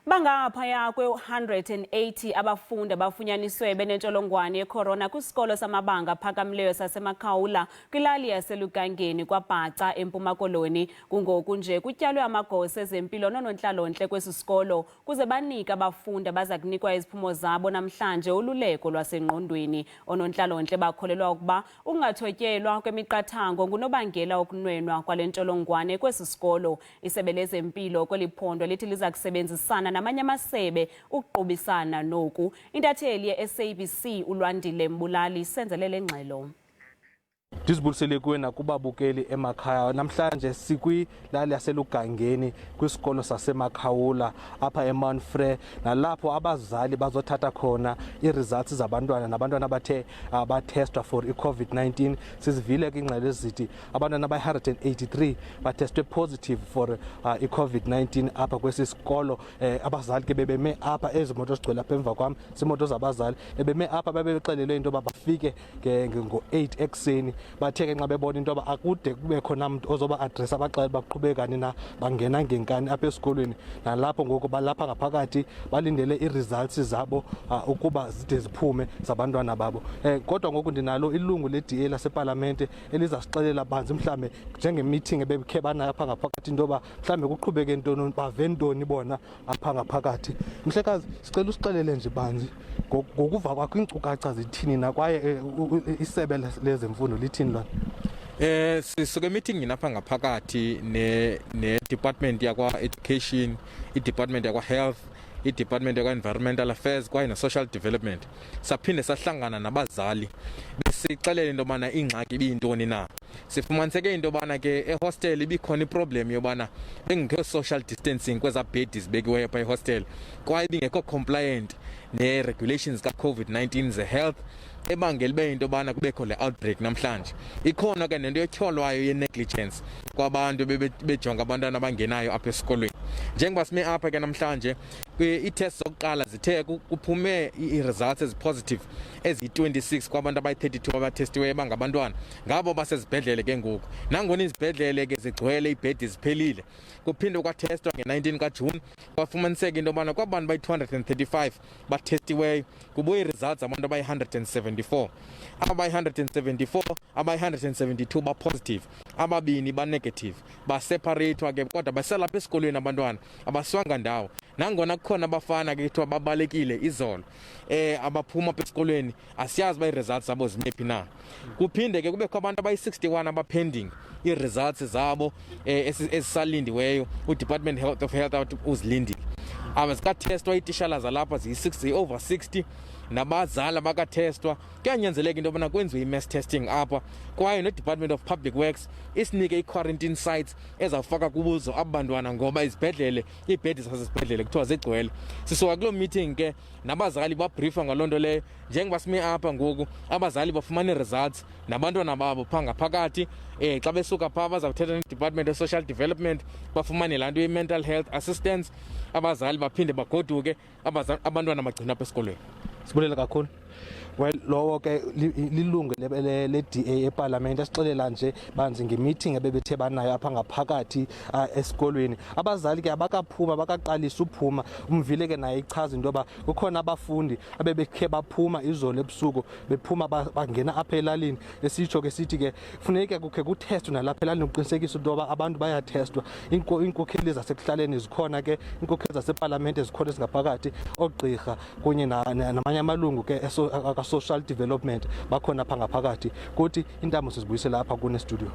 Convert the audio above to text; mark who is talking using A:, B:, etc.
A: Bangaphaya kwe-180 abafundi abafunyaniswe benentsholongwane yekhorona kwisikolo samabanga aphakamileyo saseMakhawula kwilali yaseLugangeni kwaBhaca eMpuma Koloni. Kungoku nje kutyalwe amagosa ezempilo noonontlalontle kwesi sikolo kuze banike abafundi abaza kunikwa iziphumo zabo namhlanje ululeko lwasengqondweni. Oonontlalontle bakholelwa ukuba ukungathotyelwa kwemiqathango ngunobangela wokunwenwa kwale ntsholongwane kwesi sikolo. Isebe lezempilo kweli phondo lithi liza kusebenzisana namanye amasebe ukuqubisana noku. Intatheli ye-SABC uLwandile Mbulali senzele le ngxelo.
B: Ndizibulisele kuwe nakubabukeli emakhaya. Namhlanje sikwilali yaseLugangeni kwisikolo saseMakhawula apha eMount Frere, nalapho abazali bazothatha khona ii-results zabantwana nabantwana abathe bathestwa for i-COVID-19. Sizivile ke iingxelo ezithi abantwana abayi-183 bathestwe positive for i-COVID-19 apha kwesi sikolo. Abazali ke bebeme apha, ezi moto zigcwele apha emva kwam ziimoto zabazali, bebeme apha babexelelwe into yoba bafike ngo-8 ekuseni. Bathe ke nxa bebona into yoba akude kube khona mntu ozoba adresa abaxele baqhubekani na, bangena ngenkani apha esikolweni, nalapho ngoku balapha ngaphakathi balindele ii-results zabo ukuba zide ziphume zabantwana babo. Kodwa ngoku ndinalo ilungu le-DA lasepalamente elizasixelela banzi mhlawumbe njengemeeting ebekhe banayo apha ngaphakathi into yoba mhlawumbe kuqhubeke ntoni, bave ntoni bona apha ngaphakathi. Mhlekazi, sicela usixelele nje banzi ngokuva kwakho iinkcukacha zithini na, kwaye isebe lezemfundo lithini lona?
C: Sisuke meeting apha ngaphakathi ne department yakwa education, i department yakwa health, i department yakwa environmental affairs kwaye ne social development. Saphinde sahlangana nabazali besixelela into yobana ingxaki ibiyintoni na. Sifumaniseke into yobana ke ehostel ibikhona iproblem yobana bengekho social distancing kwezaa bhedi zibekiweyo phaa ehostel, kwaye ibingekho compliant ne-regulations ka-COVID-19 ze-health, ebangela ibe into yobana kubekho le outbreak namhlanje. Ikhona ke nento etyholwayo ye-negligence kwabantu bejonga abantwana abangenayo apha esikolweni. Njengoba sime apha ke namhlanje, ii-test zokuqala zithe kuphume ii-results ezipositive eziyi-26 kwabantu abayi-32 abathestiweyo bangabantwana, ngabo basezibhedlele ke ngoku, nangona izibhedlele ke zigcwele, iibhedi ziphelile. Kuphinde kwathestwa nge-19 kaJuni, kwafumaniseka into yobana kwabantu bayi-235 bathestiweyo kubuye ii-results zabantu abayi-174. Abayi-174, abayi-172 bapositive, ababini banegative, basepareyithwa ke, kodwa baselapha esikolweni abantwana, abaswanga ndawo, nangona kukhona abafana ke kuthiwa babalekile izolo abaphuma apha esikolweni, asiyazi uba ii-results zabo zimephi na. Kuphinde ke kubekho abantu abayi-61 abapending ii-results zabo ezisalindiweyo, uDepartment health of Health athi uzilindile. Abazikathestwa iitishala zalapha, ziyi-6, over 60, nabazali abakathestwa. Kuyanyanzeleka into yobana kwenziwe i-mass testing apha, kwaye ne-Department of Public Works isinike i-quarantine sites ezawufaka kubuzo aba bantwana, ngoba izibhedlele, iibhedi zasezibhedlele kuthiwa zigcwele. Sisuka kuloo meeting ke, nabazali babriefwa ngaloo nto leyo. Njengoba sime apha ngoku, abazali bafumana ii-results nabantwana babo phaa ngaphakathi. Xa besuka phaa bazawuthetha ne-Department of Social Development, bafumane laa nto ye-mental health assistance. Abazali baphinde bagoduke, abantwana bagcinwa apha esikolweni.
B: Sibulele kakhulu. Well, lowo ke lilungu le-DA epalamente, esixelela nje banzi ngemeeting ebebethe banayo apha ngaphakathi esikolweni. Abazali ke abakaphuma, abakaqalisi uphuma. Umvile ke naye ichaza into yoba kukhona abafundi abebekhe baphuma izolo ebusuku, bephuma bangena apha elalini. Esitsho ke sithi ke funeke kukhe kuthestwe nalapha elalini ukuqinisekisa into yoba abantu bayathestwa. Iinkokheli zasekuhlaleni zikhona ke, iinkokheli zasepalamente zikhona ezingaphakathi, oogqirha kunye namanye amalungu ke aka-social development bakhona pha ngaphakathi. Kuthi iintambo sizibuyisela apha kune studio.